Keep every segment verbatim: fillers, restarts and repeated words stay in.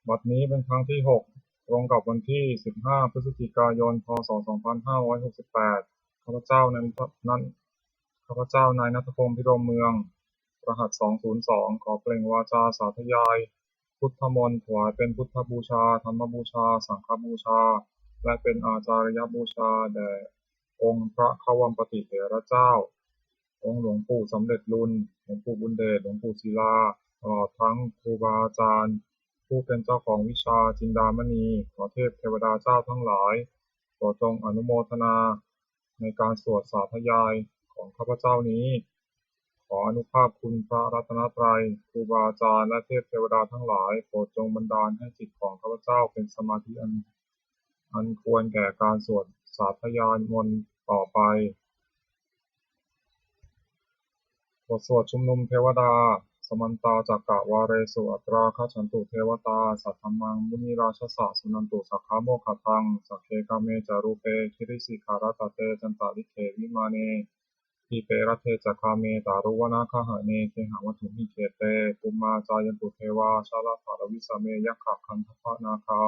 บัดนี้เป็นครั้งที่หก ตรงกับวันที่ สิบห้า พฤศจิกายน พ.ศ. สองพันห้าร้อยหกสิบแปด ข้าพเจ้านายนัท ข้าพเจ้านายณัฐพงษ์ พิรมเมือง รหัส สองศูนย์สอง ขอเปล่งวาจาสาธยาย พุทธมนต์ถวายเป็นพุทธบูชา ธรรมบูชา สังฆบูชา และเป็นอาจาริยบูชาแด่องค์พระควัมปติเถระเจ้า องค์หลวงปู่สำเร็จลุน หลวงปู่บุญเดช หลวงปู่ศิลา ตลอดทั้งครูบาอาจารย์ ผู้เป็นเจ้าของวิชาจินดามณี ขอเทพเทวดาเจ้าทั้งหลาย โปรดจงอนุโมทนาในการสวดสาธยายของข้าพเจ้านี้ ขออานุภาพคุณพระรัตนตรัย ครูบาอาจารย์ และเทพเทวดาทั้งหลาย โปรดจงบันดาลให้จิตของข้าพเจ้าเป็นสมาธิอัน อันควรแก่การสวดสาธยายมนต์ต่อไป บทสวดชุมนุมเทวดา Samantā cakkavāḷesu atrāgacchantu devatā, saddhammaṃ munirājassa suṇantu saggamokkhadaṃ. Sagge kāme ca rūpe girisikharataṭe cantalikkhe vimāne, dīpe raṭṭhe ca gāme taruvanagahane gehavatthumhi khette, bhummā cāyantu devā jalathalavisame yakkhagandhabbanāgā,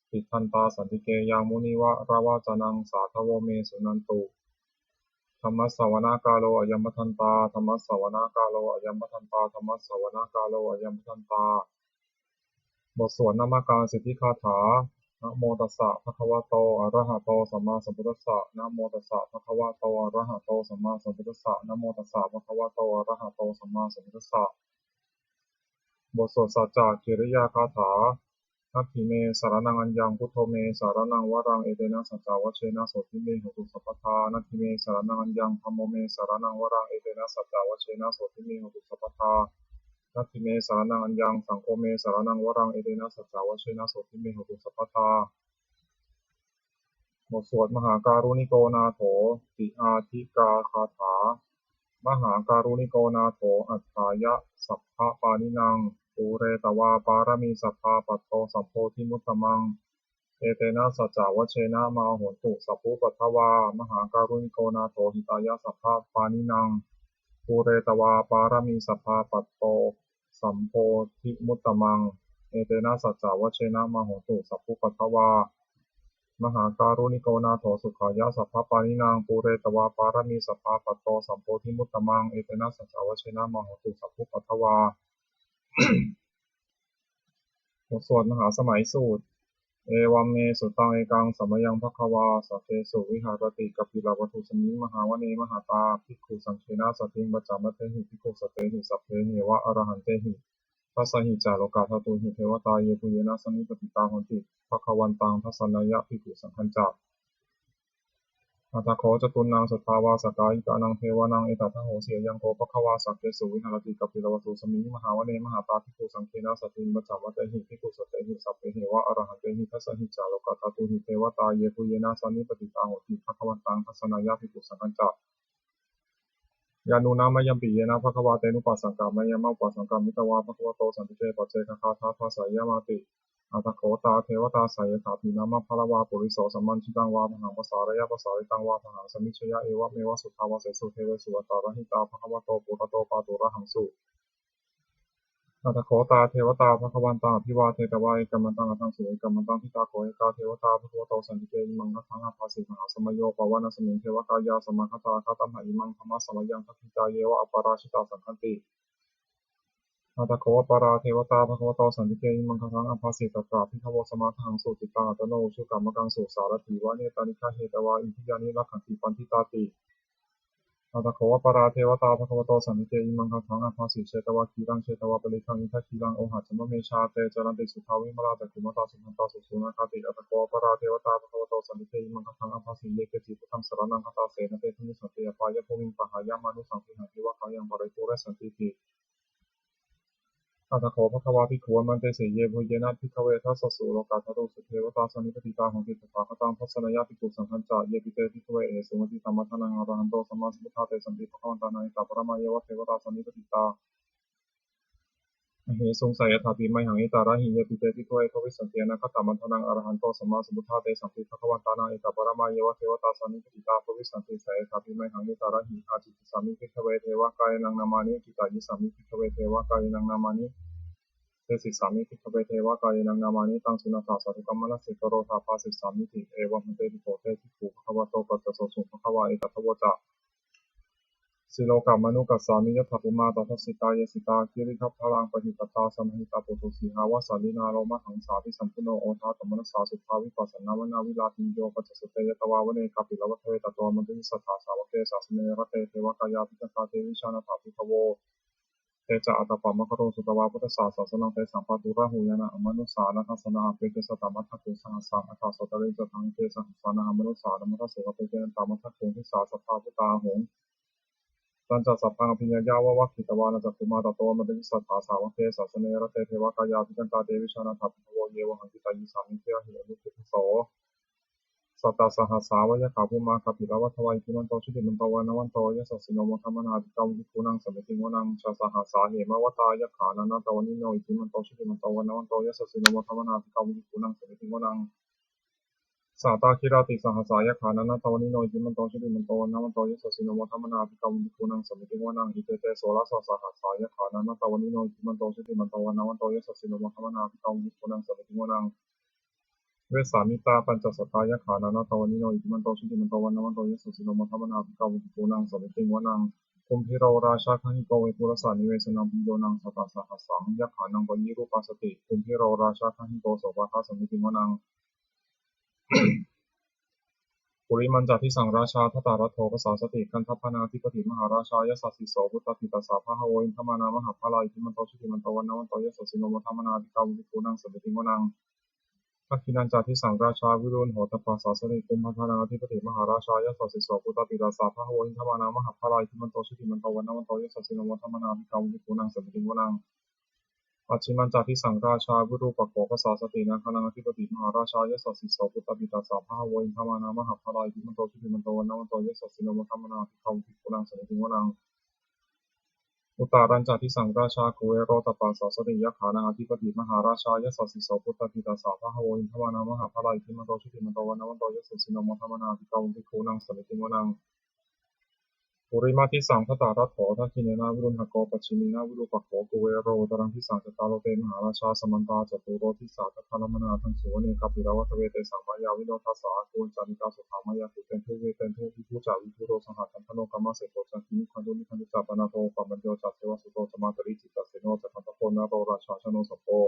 tiṭṭhantā santike yaṃ munivaravacanaṃ sādhavo me suṇantu. Dhammassavanakālo ayambhadantā. Dhammassavanakālo ayambhadantā. Dhammassavanakālo ayambhadantā. บทสวดนมการสิทธิคาถา Namo tassa bhagavato arahato sammāsambuddhassa. Namo tassa bhagavato arahato sammāsambuddhassa. Namo tassa bhagavato arahato sammāsambuddhassa. บทสวดสัจจกิริยาคาถา Natthi me saraṇaṃ aññaṃ, buddho me saraṇaṃ varaṃ, etena saccavajjena sotthi me hotu sabbadā. Natthi me saraṇaṃ aññaṃ, dhammo me saraṇaṃ varaṃ, etena saccavajjena sotthi me hotu sabbadā. Natthi me saraṇaṃ aññaṃ, saṅgho me saraṇaṃ varaṃ, etena saccavajjena sotthi me hotu sabbadā. บทสวดมหาการุณิโกนาโถติอาทิกาคาถา Mahākāruṇiko nātho atthāya sabbapāṇinaṃ, pūretvā pāramī sabbā patto sambodhimuttamaṃ, etena saccavajjena mā hontu sabbupaddavā. Mahākāruṇiko nātho hitāya sabbapāṇinaṃ, pūretvā pāramī sabbā patto sambodhimuttamaṃ, etena saccavajjena mā hontu sabbupaddavā. Mahākāruṇiko nātho sukhāya sabbapāṇinaṃ, pūretvā pāramī sabbā patto sambodhimuttamaṃ, etena saccavajjena mā hontu sabbupaddavā. บทสวดมหาสมัยสูตร Evaṃ me sutaṃ. Ekaṃ samayaṃ bhagavā sakkesu viharati kapilavatthusmiṃ mahāvane mahatā bhikkhusaṅghena saddhiṃ pañcamattehi bhikkhusatehi sabbeheva arahantehi. Dasahi ca lokadhātūhi devatā yebhuyyena sannipatitā honti bhagavantaṃ dassanāya bhikkhusaṅghañca. Atha kho catunnaṃ suddhāvāsakāyikānaṃ devānaṃ etadahosi: Ayaṃ kho bhagavā sakkesu viharati kapilavatthusmiṃ mahāvane mahatā bhikkhusaṅghena saddhiṃ pañcamattehi bhikkhusatehi sabbeheva arahantehi. Dasahi ca lokadhātūhi devatā yebhuyyena sannipatitā honti bhagavantaṃ dassanāya bhikkhusaṅghañca. Yannūna mayampi yena bhagavā tenupasaṅkameyyāma, upasaṅkamitvā bhagavato santike paccekagāthā bhāseyyāmāti. Atha kho tā devatā seyyathāpi nāma balavā puriso sammiñjitaṃ vā bāhaṃ pasāreyya, pasāritaṃ vā bāhaṃ sammiñjeyya, evameva suddhāvāsesu devesu antarahitā bhagavato purato pāturahaṃsu. Atha kho tā devatā bhagavantaṃ abhivādetvā ekamantaṃ aṭṭhaṃsu. Ekamantaṃ ṭhitā kho ekā devatā bhagavato santike imaṃ gāthaṃ abhāsi: Mahāsamayo pavanasmiṃ, devakāyā samāgatā, āgatamha imaṃ dhammasamayaṃ, dakkhitāyeva aparājitasaṅghanti. Atha kho aparā devatā bhagavato santike imaṃ gāthaṃ abhāsi: Tatra bhikkhavo samādahaṃsu, cittaṃ attano ujukamakaṃsu, sārathīva nettāni gahetvā, indriyāni rakkhanti paṇḍitāti. Atha kho aparā devatā bhagavato santike imaṃ gāthaṃ abhāsi: Chetvā khīlaṃ chetvā palighaṃ, indakhīlaṃ ohaccamanejā, te caranti suddhā vimalā, cakkhumatā sudantā susunāgāti. Atha kho aparā devatā bhagavato santike imaṃ gāthaṃ abhāsi: Ye keci buddhaṃ saraṇaṃ gatāse, na te gamissanti apāyabhūmiṃ, pahāya mānusaṃ dehaṃ, devakāyaṃ paripūressantīti. Atha kho bhagavā bhikkhū āmantesi: Yebhuyyena bhikkhave dasasu lokadhātūsu devatā sannipatitā honti tathāgataṃ dassanāya bhikkhusaṅghañca. Yepi te bhikkhave ahesuṃ atītamaddhānaṃ arahanto sammāsambuddhā, tesampi bhagavantānaṃ etaparamāyeva devatā sannipatitā ahesuṃ, seyyathāpi mayhaṃ etarahi. Yepi te bhikkhave bhavissanti anāgatamaddhānaṃ arahanto sammāsambuddhā, tesampi bhagavantānaṃ etaparamāyeva devatā sannipatitā bhavissanti, seyyathāpi mayhaṃ etarahi. Ācikkhissāmi bhikkhave devakāyānaṃ nāmāni, kittayissāmi bhikkhave devakāyānaṃ nāmāni, desissāmi bhikkhave devakāyānaṃ nāmāni. Taṃ suṇātha sādhukaṃ manasikarotha bhāsissāmīti. Evaṃ bhanteti kho te bhikkhū bhagavato paccassosuṃ. Bhagavā etadavoca: Silokamanukassāmi, yattha bhummā tadassitā; ye sitā girigabbharaṃ, pahitattā samāhitā. Puthū sīhāva sallīnā, lomahaṃsābhisambhuno; odātamanasā suddhā, vippasannamanāvilā. Bhiyyo pañcasate ñatvā, vane kāpilavatthave; tato āmantayi satthā, sāvake sāsane rate. Devakāyā abhikkantā, te vijānātha bhikkhavo. Te ca ātappamakaruṃ, sutvā buddhassa sāsanaṃ; tesampāturahu ñāṇaṃ, amanussāna dassanaṃ. Appeke satamaddakkhuṃ, sahassaṃ atha sattariṃ; sataṃ eke sahassānaṃ, amanussānamaddasuṃ. Appekenantamaddakkhuṃ, disā sabbā phuṭā ahuṃ. Tañca sabbaṃ abhiññāya, vavakkhitvāna cakkhumā; tato āmantayi satthā, sāvake sāsane rate. Devakāyā abhikkantā, te vijānātha bhikkhavo; ye vohaṃ kittayissāmi, girāhi anupubbaso. Sattasahassā va yakkhā, bhummā kāpilavatthavā; iddhimanto jutimanto, vaṇṇavanto yasassino; modamānā abhikkāmuṃ, bhikkhūnaṃ samitiṃ vanaṃ. Chasahassā hemavatā, yakkhā nānattavaṇṇino; iddhimanto jutimanto, vaṇṇavanto yasassino; modamānā abhikkāmuṃ, bhikkhūnaṃ samitiṃ vanaṃ. Sātāgirā tisahassā, yakkhā nānattavaṇṇino; iddhimanto jutimanto, vaṇṇavanto yasassino; modamānā abhikkāmuṃ, bhikkhūnaṃ samitiṃ vanaṃ. Etete soḷasasahassā, yakkhā nānattavaṇṇino; iddhimanto jutimanto, vaṇṇavanto yasassino; modamānā abhikkāmuṃ, bhikkhūnaṃ samitiṃ vanaṃ. Vessāmittā pañcasatā, yakkhā nānattavaṇṇino; iddhimanto jutimanto, vaṇṇavanto yasassino; modamānā abhikkāmuṃ, bhikkhūnaṃ samitiṃ vanaṃ. Kumbhīro rājagahiko, vepullassa nivesanaṃ; bhiyyo naṃ satasahassaṃ, yakkhānaṃ payirupāsati; kumbhīro rājagahiko, sopāga samitiṃ vanaṃ. Purimañca disaṃ rājā, dhataraṭṭho pasāsati; gandhabbānaṃ ādhipati, mahārājā yasassi so. Puttāpi tassa bahavo, indanāmā mahabbalā; iddhimanto jutimanto, vaṇṇavanto yasassino; modamānā abhikkāmuṃ, bhikkhūnaṃ samitiṃ vanaṃ. Dakkhiṇañca disaṃ rājā, virūḷho tappasāsati; kumbhaṇḍānaṃ ādhipati, mahārājā yasassi so. Puttāpi tassa bahavo, indanāmā mahabbalā; iddhimanto jutimanto, vaṇṇavanto yasassino; modamānā abhikkāmuṃ, bhikkhūnaṃ samitiṃ vanaṃ. Pacchimañca disaṃ rājā, virūpakkho pasāsati; nāgānaṃ ādhipati, mahārājā yasassi so. Puttāpi tassa bahavo, indanāmā mahabbalā; iddhimanto jutimanto, vaṇṇavanto yasassino; modamānā abhikkāmuṃ, bhikkhūnaṃ samitiṃ vanaṃ. Uttarañca disaṃ rājā, kuvero tappasāsati; yakkhānaṃ ādhipati, mahārājā yasassi so. Puttāpi tassa bahavo, indanāmā mahabbalā; iddhimanto jutimanto, vaṇṇavanto yasassino; modamānā abhikkāmuṃ, bhikkhūnaṃ samitiṃ vanaṃ. Purimaṃ disaṃ dhataraṭṭho, dakkhiṇena virūḷhako; pacchimena virūpakkho, kuvero uttaraṃ disaṃ. Cattāro te mahārājā, samantā caturo disā; daddallamānā aṭṭhaṃsu, vane kāpilavatthave. Tesaṃ māyāvino dāsā, āgū vañcanikā saṭhā; māyā kuṭeṇḍu veṭeṇḍu, viṭū ca viṭuṭo saha; candano kāmaseṭṭho ca, kinnughaṇḍu nighaṇḍu ca; panādo opamañño ca, devasūto ca mātali; cittaseno ca gandhabbo, naḷorājā janosabho.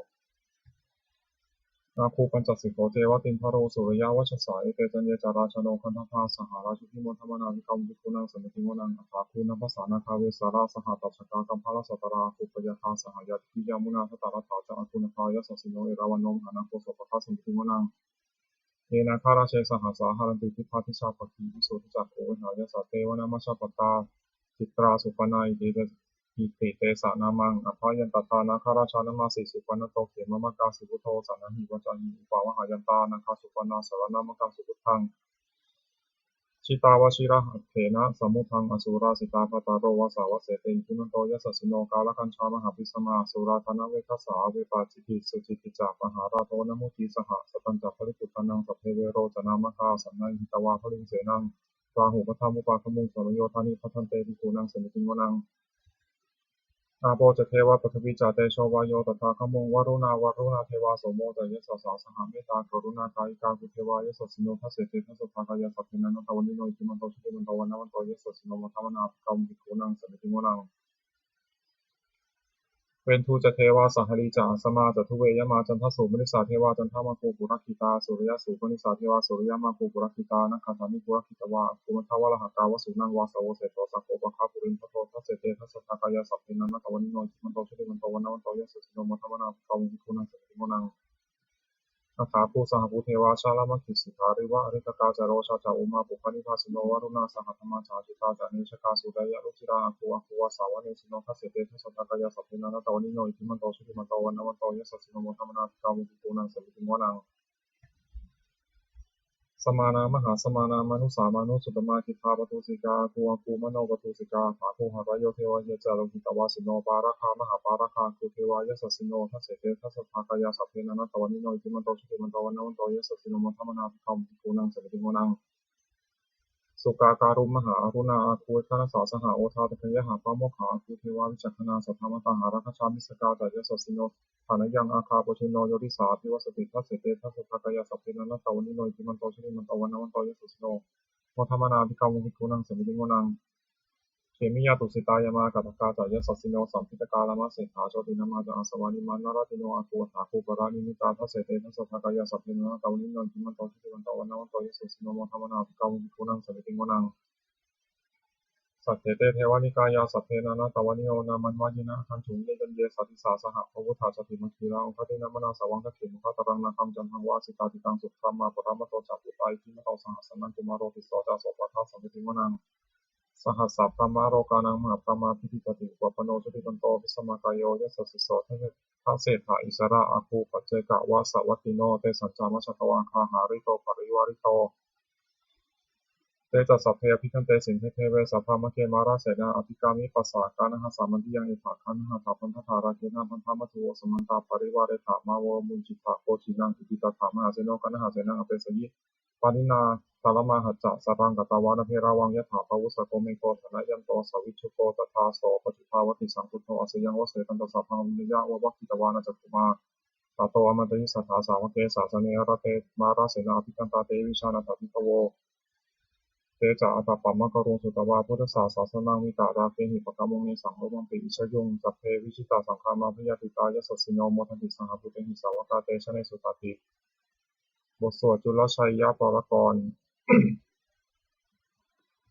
Āgū pañcasikho ceva, timbarū suriyavacchasā; ete caññe ca rājāno, gandhabbā saha rājubhi; modamānā abhikkāmuṃ, bhikkhūnaṃ samitiṃ vanaṃ. Athāgū nābhasā nāgā, vesālā saha tacchakā; kambalassatarā āgū, pāyāgā saha ñātibhi; yāmunā dhataraṭṭhā ca, āgū nāgā yasassino; erāvaṇo mahānāgo, sopāga samitiṃ vanaṃ. Ye nāgarāje sahasā, haranti dibbā dijā pakkhi; visuddhacakkhū vehāyasā, te vanamajjhapattā. Citrā supaṇṇā iti te, iti tesa nāmaṃ. Abhayantadā nāgarājānamāsi, supaṇṇato khemamakāsi buddho; saṇhāhi vācāhi upavhayantā, nāgā supaṇṇā saraṇamakāsi buddhaṃ. Jitā vajirahatthena, samuddaṃ asurā sitā; bhātaro vāsavassete, iddhimanto yasassino; kālakañjā mahābhismā, asurā dānaveghasā; vepacitti sucitti ca, pahārādo namucī saha; satañca baliputtānaṃ, sabbe verocanāmakā; sannayhitvā baliṃ senaṃ, rāhubhaddamupāgamuṃ; samayodāni bhaddante, bhikkhūnaṃ samitiṃ vanaṃ. Āpo ca devā paṭhavī ca, tejo vāyo tadāgamuṃ; varuṇā vāruṇā devā, somo ca yasasā saha; mettākaruṇākāyikā, āgū devā yasassino; dasete dasadhā kāyā, sabbe nānattavaṇṇino; iddhimanto jutimanto, vaṇṇavanto yasassino; modamānā abhikkāmuṃ, bhikkhūnaṃ samitiṃ vanaṃ. Veṇḍū ca devā sahalī ca, asamā ca duve yamā; candassūpanisā devā, candamāgū purakkhitā; suriyassūpanisā devā, suriyamāgū purakkhitā; nakkhattāni purakkhitvā, āgū mandavalāhakā; vasūnaṃ vāsavo seṭṭho, sakkopāga purindado; dasete dasadhā kāyā, sabbe nānattavaṇṇino; iddhimanto jutimanto, vaṇṇavanto yasassino; modamānā abhikkāmuṃ, bhikkhūnaṃ samitiṃ vanaṃ. Athāgū sahabhū devā, jalamaggisikhāriva; ariṭṭhakā ca rojā ca, ummāpupphanibhāsino; varuṇā sahadhammā ca, asetā ca anejakā; sūleyyarucirā āgū, āgū vāsavanesino; dasete dasadhā kāyā, sabbe nānattavaṇṇino; iddhimanto jutimanto, vaṇṇavanto yasassino; modamānā abhikkāmuṃ, bhikkhūnaṃ samitiṃ vanaṃ. Samānā mahāsamānā, mānusā mānusuttamā; khiḍḍāpadūsikā āgū, āgū manopadūsikā; athāgū harayo devā, ye ca lohitavāsino; pāragā mahāpāragā, āgū devā yasassino; dasete dasadhā kāyā, sabbe nānattavaṇṇino; iddhimanto jutimanto, vaṇṇavanto yasassino; modamānā abhikkāmuṃ, bhikkhūnaṃ samitiṃ vanaṃ. sukkā karumhā aruṇā āgū veghanasā saha, odātagayhā pāmokkhā āgū devā vicakkhaṇā. Sadāmattā hāragajā missakā ca yasassino, thanayaṃ āgā pajjunno yo disā abhivassati. Dasete dasadhā kāyā sabbe nānattavaṇṇino, iddhimanto jutimanto vaṇṇavanto yasassino, modamānā abhikkāmuṃ bhikkhūnaṃ samitiṃ vanaṃ. Khemiyā tusitā yāmā kaṭṭhakā ca yasassino, lambitakā lāmaseṭṭhā jotināmā ca āsavā, nimmānaratino āgū athāgū paranimmitā. Dasete dasadhā kāyā sabbe nānattavaṇṇino, iddhimanto jutimanto vaṇṇavanto yasassino, modamānā abhikkāmuṃ bhikkhūnaṃ samitiṃ vanaṃ. Saṭṭhete devanikāyā sabbe nānattavaṇṇino, nāmanvayena āgañchuṃ ye caññe sadisā saha. Pavutthajātimakhīlā oghatiṇṇamanāsavaṃ, dakkhemoghataraṃ nāgaṃ candaṃva asitātitaṃ. Subrahmā paramatto ca puttā iddhimato saha, sanaṅkumāro tisso ca sopāga samitiṃ vanaṃ. Sahassabrahmalokānaṃ mahābrahmābhitiṭṭhati, upapanno jutimanto bhismākāyo yasassi so. Dasettha issarā āgū paccekavasavattino, tesañca majjhatvā āgā hārito parivārito. Te ca sabbe abhikkante sinde deve sabrahmake, mārasenā abhikkāmi passa kaṇhassa mandiyaṃ. Etha gaṇhatha bandhatha rāgena baddhamatthu vo, samantā parivāretha mā vo muñcittha koci naṃ. Iti tattha mahāseno kaṇhasenaṃ apesayi, pāṇinā talamāhacca saraṃ katvāna bheravaṃ. Yathā pāvussako megho thanayanto savijjuko, tadā so paccudāvatti saṅkuddho asayaṃvase. Tañca sabbaṃ abhiññāya vavakkhitvāna cakkhumā, tato āmantayi satthā sāvake sāsane rate. Mārasenā abhikkantā te vijānātha bhikkhavo, te ca ātappamakaruṃ sutvā buddhassa sāsanaṃ, vītarāgehi pakkāmuṃ nesaṃ lomampi iñjayuṃ. Sabbe vijitasaṅgāmā bhayātītā yasassino, modanti saha bhūtehi sāvakā te janesutāti. บทสวดจุลชัยยปกรณ์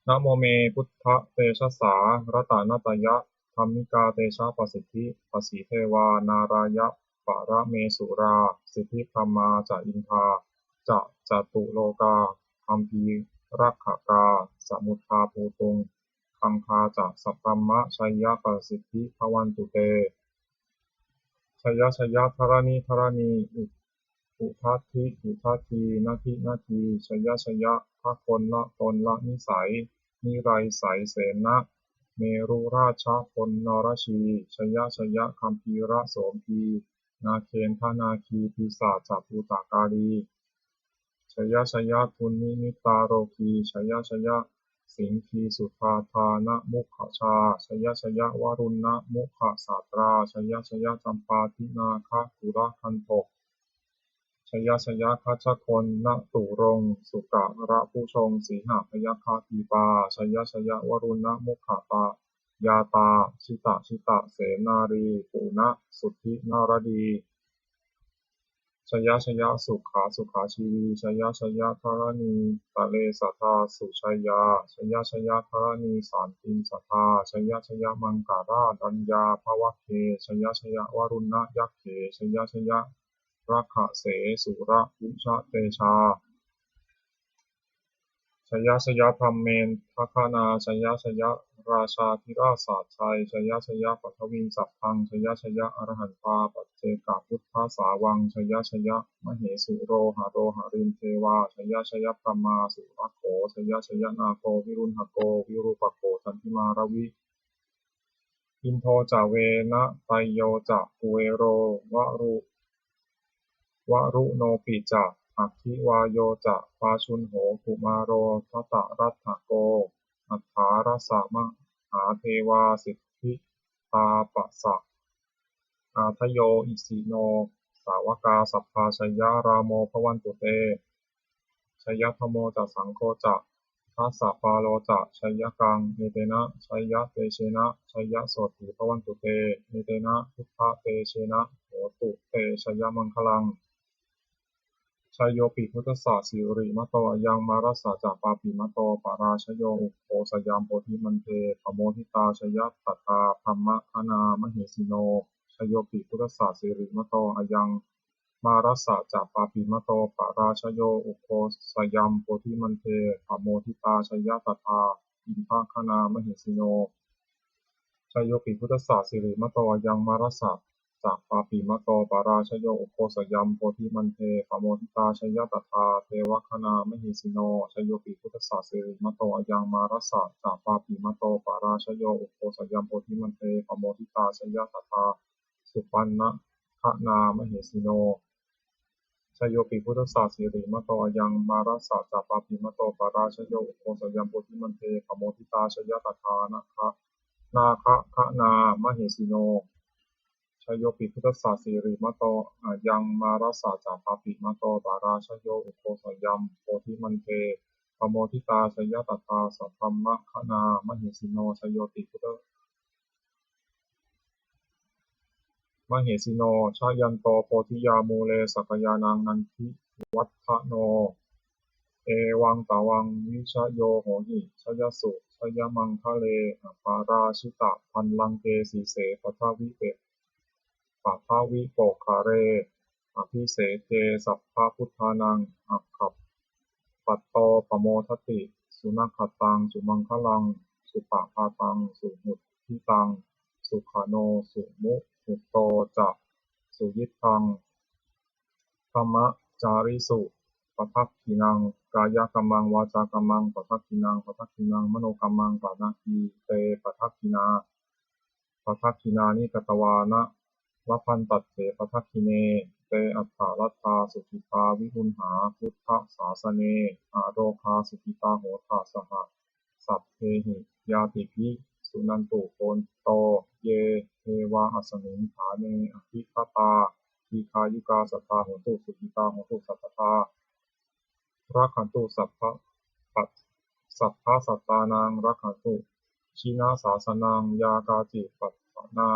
Namo me buddhatejasā ratanattayadhammikā, tejapasiddhi pasīdevā nārāyaparamesurā, siddhibrahmā ca indā ca catulokā gambhīrakkhakā, samuddā bhūtuṃ gaṅgā ca sabrahmajayapasiddhi bhavantu te. Jaya jaya dharaṇi dharaṇī, udadhi udadhī, nadi nadī, jaya jaya gagonlagonlanisai, niraisaisenna merurājagonlarajī, jaya jaya gambhīrasombhī nāgendanāgī pisācabhūtakālī, jaya jaya dunnimittarogī, jaya jaya siṅgīsudādānamukhajā, jaya jaya varuṇṇamukhasātrā, jaya jaya campādināgakulagantho, jaya jaya gajagonnaturaṅga sukarabhujaṅga sīhabyagghadīpā, jaya jaya varuṇṇamukhayātrā, jitajitasennārī punasuddhi naradī, jaya jaya sukhā sukhā jīvī, jaya jaya dharaṇītale sadā sujayā, jaya jaya dharaṇī santin sadā, jaya jaya maṅkarādaññā bhavagge, jaya jaya varuṇṇayakkhe, jaya jaya rakkhase surabhujatejā, jaya jaya brahmendagaṇā, jaya jaya rājādhirājasājjaya, jaya jaya paṭhaviṃ sabbaṃ, jaya jaya arahantā paccekabuddhasāvaṃ, jaya jaya mahesuro haro harindevā, jaya jaya brahmā surakkho, jaya jaya nāgo viruḷhako virūpakkho candimā ravi, indo ca venateyyo ca kuvero varu varuṇopi ca aggi vāyo ca pājuṇho kumāro dhataraṭṭhako, aṭṭhārasa mahādevā siddhitāpasa-ādayo, isino sāvakā sabbā jayarāmo bhavantu te. Jayadhammo ca saṅgho ca dasapālo ca jayakaṃ, etena jayatejena jayasotthī bhavantu te, etena buddhatejena hotu te jayamaṅgalaṃ. Jayopi buddhassa sirimato ayaṃ, mārassa ca pāpimato parājayo, ugghosayaṃ bodhimaṇḍe pamoditā, jaya tadā brahmagaṇā mahesino. Jayopi buddhassa sirimato ayaṃ, mārassa ca pāpimato parājayo, ugghosayaṃ bodhimaṇḍe pamoditā, jaya tadā indagaṇā mahesino. Jayopi buddhassa sirimato ayaṃ, mārassa ca pāpimato parājayo, ugghosayaṃ bodhimaṇḍe pamoditā, jaya tadā devagaṇā mahesino. Jayopi buddhassa sirimato ayaṃ, mārassa ca pāpimato parājayo, ugghosayaṃ bodhimaṇḍe pamoditā, jaya tadā supaṇṇagaṇā mahesino. Jayopi buddhassa sirīmato ayaṃ, mārassa ca pāpimato parājayo, ugghosayaṃ bodhimaṇḍe pamoditā, jaya tadā nāga nāgagaṇā mahesino. Jayopi buddhassa sirīmato ayaṃ, mārassa ca pāpimato parājayo, ugghosayaṃ bodhimaṇḍe pamoditā, jaya tadā saddhammagaṇā mahesino. Jayopi buddha mahesino. Jayanto bodhiyā mūle sakyānaṃ nandivaḍḍhano, evaṃ tvaṃ vijayo hohi jayassu jayamaṅgale, aparājitapallaṅke sīse paṭhavipo paṭhavipokkhare, abhiseke sabbabuddhānaṃ aggappatto pamodati. Sunakkhattaṃ sumaṅgalaṃ supabhātaṃ suhuṭṭhitaṃ, sukhaṇo sumuhutto ca suyiṭṭhaṃ brahmacārisu. Padakkhiṇaṃ kāyakammaṃ vācākammaṃ padakkhiṇaṃ, padakkhiṇaṃ manokammaṃ paṇidhī te padakkhiṇā, padakkhiṇāni katvāna labhantatthe padakkhiṇe. Te atthaladdhā sukhitā viruḷhā buddhasāsane, arogā sukhitā hotha saha sabbehi ñātibhi. Suṇantu bhonto ye devā asmiṃ ṭhāne adhigatā, dīghāyukā sadā hontu, sukhitā hontu sabbadā. Rakkhantu sabba sabbasattānaṃ, rakkhantu jinasāsanaṃ. Yā kāci patthanā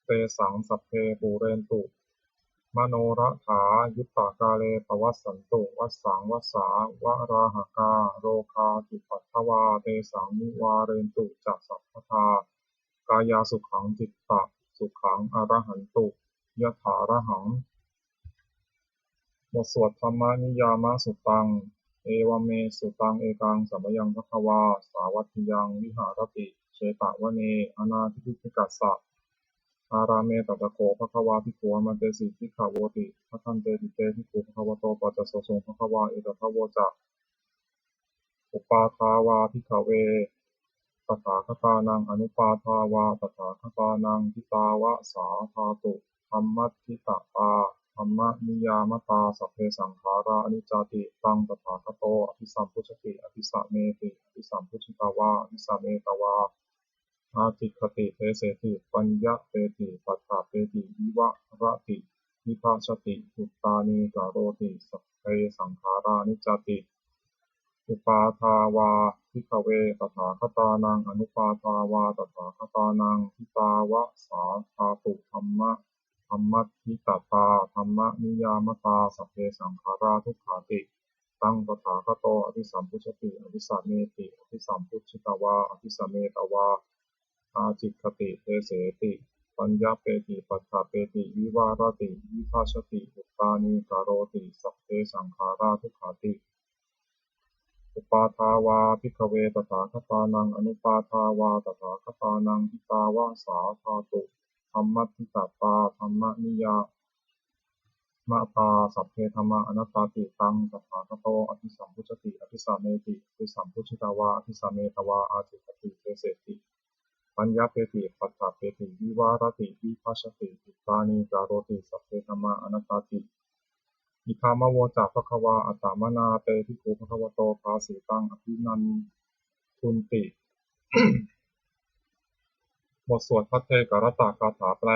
tesaṃ sabbe pūrentu manorathā, yuttakāle pavassantu vassaṃ vassā valāhakā. Rogā cupaddavā tesaṃ nivārentu ca sabbadā, kāyāsukhaṃ cittasukhaṃ arahantu yathārahaṃ. บทสวด Dhammaniyāmasuttaṃ. Evaṃ me sutaṃ. Ekaṃ samayaṃ bhagavā sāvatthiyaṃ viharati jetavane anāthapiṇḍikassa ārāme. Tatra kho bhagavā bhikkhū āmantesi bhikkhavoti. Bhadanteti te bhikkhū bhagavato paccassosuṃ. Bhagavā etadavoca: Uppādā vā bhikkhave tathāgatānaṃ anuppādā vā tathāgatānaṃ, ṭhitāva sā dhātu dhammaṭṭhitatā dhammaniyāmatā, sabbe saṅkhārā aniccāti. Taṃ tathāgato abhisambujjhati abhisameti, abhisambujjhitvā abhisametvā ācikkhati deseti paññapeti paṭṭhapeti vivarati vibhajati uttānīkaroti: sabbe saṅkhārā aniccāti. Uppādā vā bhikkhave tathāgatānaṃ anuppādā vā tathāgatānaṃ, ṭhitāva sā dhātu dhamma dhammaṭṭhitatā dhammaniyāmatā, sabbe saṅkhārā dukkhāti. Taṃ tathāgato abhisambujjhati abhisameti, abhisambujjhitvā abhisametvā ācikkhati deseti paññapeti paṭṭhapeti vivarati vibhajati uttānīkaroti: sabbe saṅkhārā dukkhāti. Uppādā vā bhikkhave tathāgatānaṃ anuppādā vā tathāgatānaṃ, ṭhitāva sā dhātu dhammaṭṭhitatā dhammaniyāmatā, sabbe dhammā anattāti. Taṃ tathāgato abhisambujjhati abhisameti, abhisambujjhitvā abhisametvā ācikkhati deseti paññapeti paṭṭhapeti vivarati vibhajati uttānīkaroti: sabbe dhammā anattāti. Idamavoca bhagavā. Attamanā te bhikkhū bhagavato bhāsitaṃ abhinandunti. บทสวดภัทเทกรัตตคาถาแปล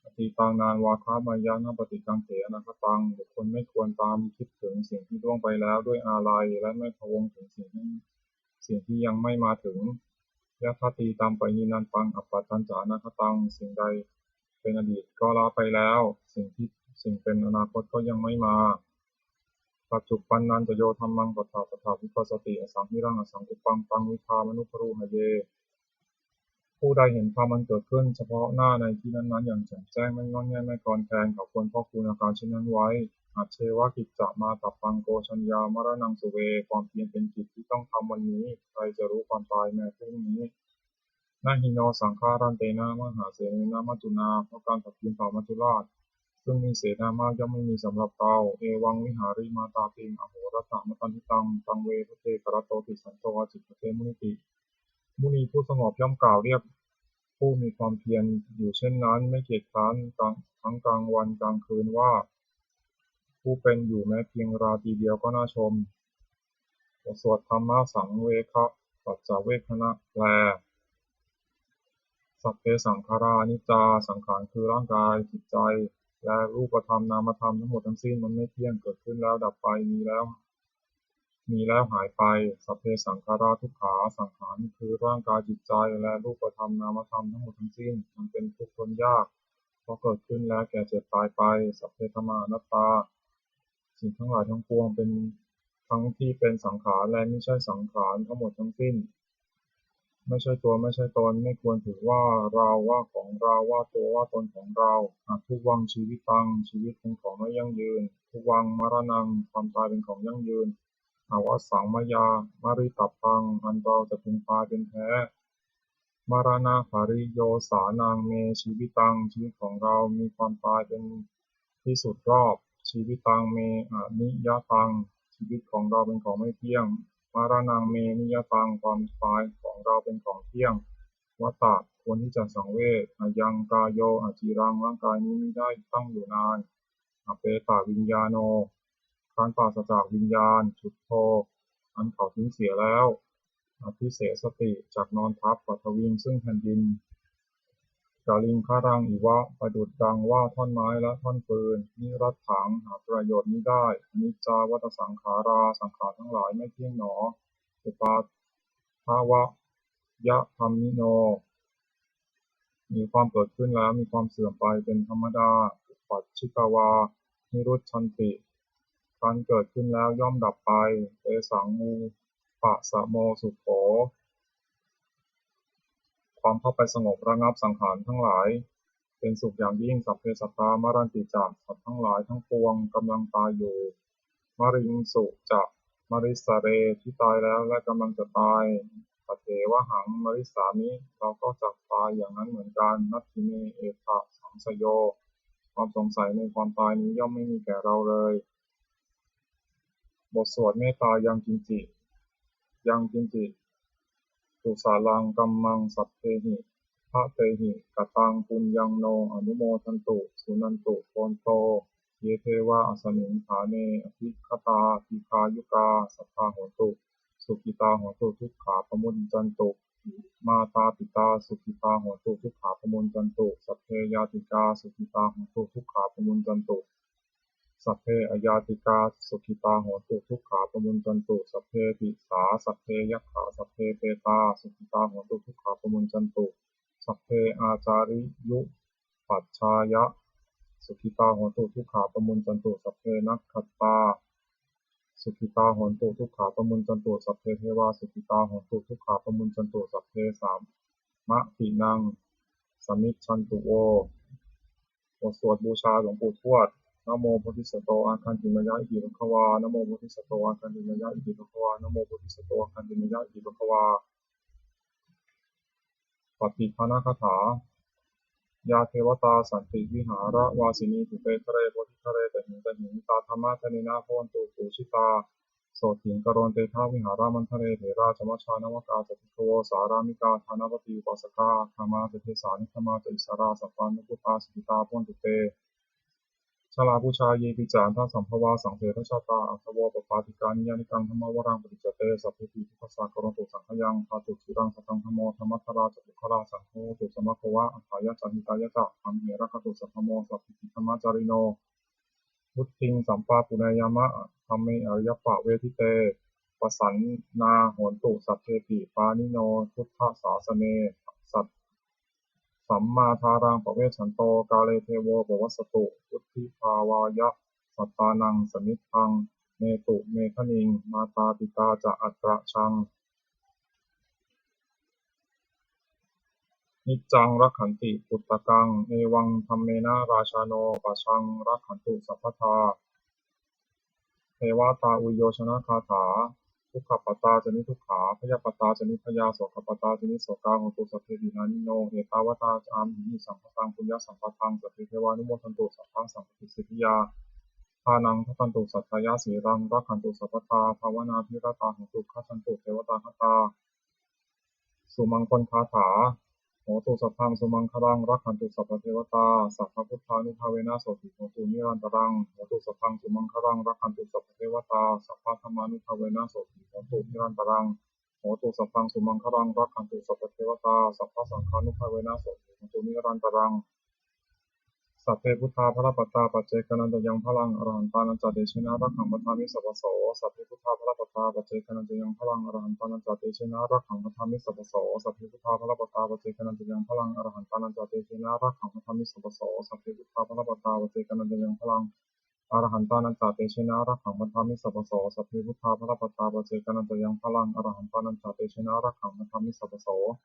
Atītaṃ nānvāgameyya nappaṭikaṅkhe anāgataṃ. บุคคลไม่ควรตามคิดถึงสิ่งที่ล่วงไปแล้วด้วยอาลัย และไม่พะวงถึงสิ่งที่ สิ่งที่ยังไม่มาถึง Yadatītampahīnantaṃ appattañca anāgataṃ. สิ่งใดเป็นอดีตก็ละไปแล้ว สิ่งที่ สิ่งเป็นอนาคตก็ยังไม่มา Paccuppannañca yo dhammaṃ tattha tattha vipassati, asaṃhiraṃ asaṅkuppaṃ taṃ viddhā manubrūhaye. ผู้ใดเห็นธรรมอันเกิดขึ้นเฉพาะหน้าในที่นั้นๆ อย่างแจ่มแจ้ง ไม่ง่อนแง่นไม่คลอนแคลน เขาควรพอกพูนอาการเช่นนั้นไว้ Ajjeva kiccamātappaṃ ko jaññā maraṇaṃ suve. ความเพียรเป็นกิจที่ต้องทำวันนี้ ใครจะรู้ความตายแม้พรุ่งนี้ Na hi no saṅgarantena mahāsenena maccunā. เพราะการผัดเพี้ยนต่อมัจจุราช ซึ่งมีเสนามาก ย่อมไม่มีสำหรับเรา Evaṃ vihārimātāpiṃ ahorattamatanditaṃ, taṃ ve bhaddekarattoti santo ācikkhate muniti. มุนีผู้สงบย่อมกล่าวเรียกผู้มีความเพียรอยู่เช่นนั้น ไม่เกียจคร้านกลาง ทั้งกลางวันกลางคืนว่า ผู้เป็นอยู่แม้เพียงราตรีเดียวก็น่าชม บทสวดธรรมสังเวคปัจจเวกขณะแปล Sabbe saṅkhārā aniccā สังขารคือร่างกายจิตใจ และรูปธรรมนามธรรมทั้งหมดทั้งสิ้นมันไม่เที่ยง เกิดขึ้นแล้วดับไป มีแล้ว มีแล้วหายไป Sabbe saṅkhārā dukkhā สังขารคือร่างกายจิตใจ และรูปธรรมนามธรรมทั้งหมดทั้งสิ้นมันเป็นทุกข์ทนยาก เพราะเกิดขึ้นแล้วแก่เจ็บตายไป Sabbe dhammā anattā สิ่งทั้งหลายทั้งปวงเป็นทั้งที่เป็นสังขารและไม่ใช่สังขารทั้งหมดทั้งสิ้น ไม่ใช่ตัวไม่ใช่ตน ไม่ควรถือว่าเราว่าของเราว่าตัวว่าตนของเรา Adhuvaṃ jīvitaṃ ชีวิตเป็นของไม่ยั่งยืน Dhuvaṃ maraṇaṃ ความตายเป็นของยั่งยืน Avassaṃ mayā maritabbaṃ อันเราจะพึงตายเป็นแท้ Maraṇapariyosānaṃ me jīvitaṃ ชีวิตของเรามีความตายเป็นที่สุดรอบ Jīvitaṃ me aniyataṃ ชีวิตของเราเป็นของไม่เที่ยง Maraṇaṃ me niyataṃ ความตายของเราเป็นของเที่ยง Vata ควรที่จะสังเวช Ayaṃ kāyo aciraṃ ร่างกายนี้มิได้ตั้งอยู่นาน Apetaviññāṇo ครั้นปราศจากวิญญาณ Chuḍḍho อันเขาทิ้งเสียแล้ว Adhisessati จักนอนทับ Paṭhaviṃ ซึ่งแผ่นดิน Kaliṅgaraṃ iva ประดุจดังว่าท่อนไม้และท่อนฟืน Niratthaṃ หาประโยชน์มิได้ Aniccā vata saṅkhārā สังขารทั้งหลายไม่เที่ยงหนอ Uppādavayadhammino มีความเกิดขึ้นแล้วมีความเสื่อมไปเป็นธรรมดา Uppajjitvā nirujjhanti ครั้นเกิดขึ้นแล้วย่อมดับไป Tesaṃ vūpasamo sukho ความเข้าไปสงบระงับสังขารทั้งหลาย เป็นสุขอย่างยิ่ง Sabbe sattā maranti ca สัตว์ทั้งหลายทั้งปวงกำลังตายอยู่ Mariṃsu ca marissare ที่ตายแล้วและกำลังจะตาย Tathevāhaṃ marissāmi เราก็จักตายอย่างนั้นเหมือนกัน Natthi me ettha saṃsayo ความสงสัยในความตายนี้ย่อมไม่มีแก่เราเลย บทสวดเมตตา Yaṃ kiñci Yaṃ kiñci kusalaṃ kammaṃ sabbehi katehi kataṃ puññaṃ no anumodantu suṇantu bhonto ye devā asmiṃ ṭhāne adhigatā dīghāyukā sadā hontu sukhitā hontu dukkhā pamuñcantu. Mātā pitā sukhitā hontu dukkhā pamuñcantu. Sabbe ñātikā sukhitā hontu dukkhā pamuñcantu. Sabbe aññātikā sukhitā hontu dukkhā pamuñcantu. Sabbe disā sabbe yakkhā sabbe petā sukhitā hontu dukkhā pamuñcantu. Sabbe ācariyupajjhāyā sukhitā hontu dukkhā pamuñcantu. Sabbe nakkhattā sukhitā hontu dukkhā pamuñcantu. Sabbe devā sukhitā hontu dukkhā pamuñcantu. Sabbe sampattīnaṃ samijjhantu vo. บทสวดบูชาหลวงปู่ทวด Namo bodhisatto āgantimāya iti bhagavā. Namo bodhisatto āgantimāya iti bhagavā. Namo bodhisatto āgantimāya iti bhagavā. Pattidānagāthā. Yā devatā santi vihāravāsinī, thūpe ghare bodhighare tahiṃ tahiṃ, tā dhammadānena bhavantu pūjitā, sotthiṃ karontedha vihāramaṇḍale. Therā ca majjhā navakā ca bhikkhavo, sārāmikā dānapatī upāsakā, gāmā ca desā neddhamā ca issarā, sappāṇabhūtā sukhitā bhavantu te. Jalābujā yepi ca aṇḍasambhavā, saṃsedajātā athavopapātikā, niyyānikaṃ dhammavaraṃ paṭicca te, sabbepi dukkhassa karontu saṅkhayaṃ. Ṭhātu ciraṃ sataṃ dhammo, dhammaddharā ca puggalā, saṅgho hotu samaggo va, atthāya ca hitāya ca. Amhe rakkhatu saddhammo, sabbepi dhammacārino. Vuḍḍhiṃ sampāpuṇeyyāma, dhamme ariyappavedite. Pasannā hontu sabbepi, pāṇino buddhasāsane. Sat Sammādhāraṃ pavecchanto, kāle devo pavassatu. Vuḍḍhibhāvāya sattānaṃ, samiddhaṃ netu medaniṃ. Mātā pitā ca atrajaṃ, niccaṃ rakkhanti puttakaṃ, evaṃ dhammena rājāno, pajaṃ rakkhantu sabbadā. Devatāuyyojanagāthā. Dukkhappattā ca niddukkhā, bhayappattā ca nibbhayā, sokappattā ca nissokā, hontu sabbepi pāṇino. Ettāvatā ca amhehi sambhataṃ puññasampadaṃ, sabbe devānumodantu, sabbasampattisiddhiyā. Dānaṃ dadantu saddhāya, sīlaṃ rakkhantu sabbadā, bhāvanābhiratā hontu, gacchantu devatāgatā. Sumaṅgalagāthā. Hotu sabbaṃ sumaṅgalaṃ, rakkhantu sabbadevatā, sabbabuddhānubhāvena sotthī hontu nirantaraṃ. Hotu sabbaṃ sumaṅgalaṃ, rakkhantu sabbadevatā, sabbadhammānubhāvena sotthī hontu nirantaraṃ. Hotu sabbaṃ sumaṅgalaṃ, rakkhantu sabbadevatā, sabbasaṅghānubhāvena sotthī hontu nirantaraṃ. Sabbe buddhā balappattā paccekānañca yaṃ balaṃ, arahantānañca tejena rakkhaṃ bandhāmi sabbaso. Sabbe buddhā balappattā paccekānañca yaṃ balaṃ, arahantānañca tejena rakkhaṃ bandhāmi sabbaso. Sabbe buddhā balappattā paccekānañca yaṃ balaṃ, arahantānañca tejena rakkhaṃ bandhāmi sabbaso. Sabbe buddhā balappattā paccekānañca yaṃ balaṃ, arahantānañca tejena rakkhaṃ bandhāmi sabbaso. Sabbe buddhā balappattā paccekānañca yaṃ balaṃ, arahantānañca tejena rakkhaṃ bandhāmi sabbaso.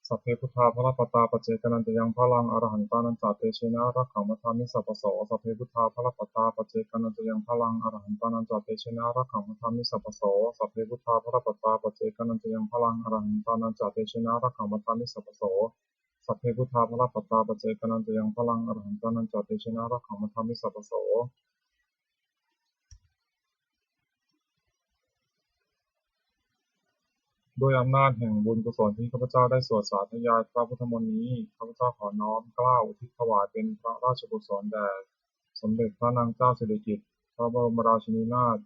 Sabbe buddhā balappattā paccekānañca yaṃ balaṃ, arahantānañca tejena rakkhaṃ bandhāmi sabbaso. Sabbe buddhā balappattā paccekānañca yaṃ balaṃ, arahantānañca tejena rakkhaṃ bandhāmi sabbaso. Sabbe buddhā balappattā paccekānañca yaṃ balaṃ, arahantānañca tejena rakkhaṃ bandhāmi sabbaso. Sabbe buddhā balappattā paccekānañca yaṃ balaṃ, arahantānañca tejena rakkhaṃ bandhāmi sabbaso. ด้วยอำนาจแห่งบุญกุศลที่ข้าพเจ้าได้สวดสาธยายพระพุทธมนต์นี้ ข้าพเจ้าขอน้อมเกล้าอุทิศถวายเป็นพระราชกุศลแด่สมเด็จพระนางเจ้าสิริกิติ์ พระบรมราชินีนาถ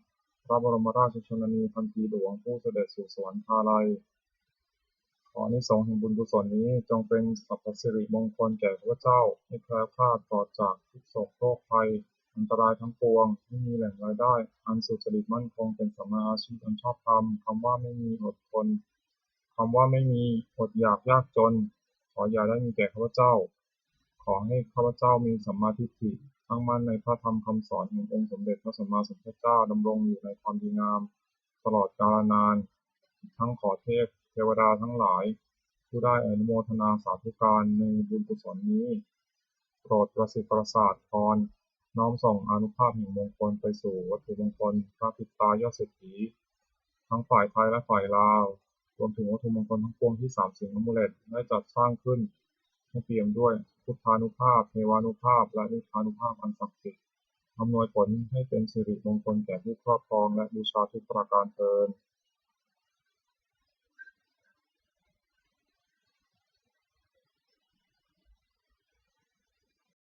พระบรมราชชนนีพันปีหลวง ผู้เสด็จสู่สวรรคาลัย ขออานิสงส์แห่งบุญกุศลนี้จงเป็นสัพพสิริมงคลแก่ข้าพเจ้า ให้แคล้วคลาดปลอดจากทุกข์โศกโรคภัย อันตรายทั้งปวง ให้มีแหล่งรายได้อันสุจริตมั่นคง เป็นสัมมาอาชีพอันชอบธรรม คำว่าไม่มีอดทน คำว่าไม่มีอดอยากยากจน ขออย่าได้มีแก่ข้าพเจ้า ขอให้ข้าพเจ้ามีสัมมาทิฏฐิ ตั้งมั่นในพระธรรมคำสอนแห่งองค์สมเด็จพระสัมมาสัมพุทธเจ้า ดำรงอยู่ในความดีงาม ตลอดกาลนาน ทั้งขอเทพเทวดาทั้งหลาย ผู้ได้อนุโมทนาสาธุการในบุญกุศลนี้ โปรดประสิทธิ์ประสาทพร น้อมส่งอานุภาพแห่งมงคลไปสู่วัตถุมงคลพระปิดตายอดเศรษฐี ทั้งฝ่ายไทยและฝ่ายลาว รวมถึงวัตถุมงคลทั้งปวงที่สามสิงห์อมูเลตได้จัดสร้างขึ้น ให้เปี่ยมด้วยพุทธานุภาพ เทวานุภาพ และนิพพานุภาพอันศักดิ์สิทธิ์ อำนวยผลให้เป็นสิริมงคลแก่ผู้ครอบครองและบูชาทุกประการเทอญ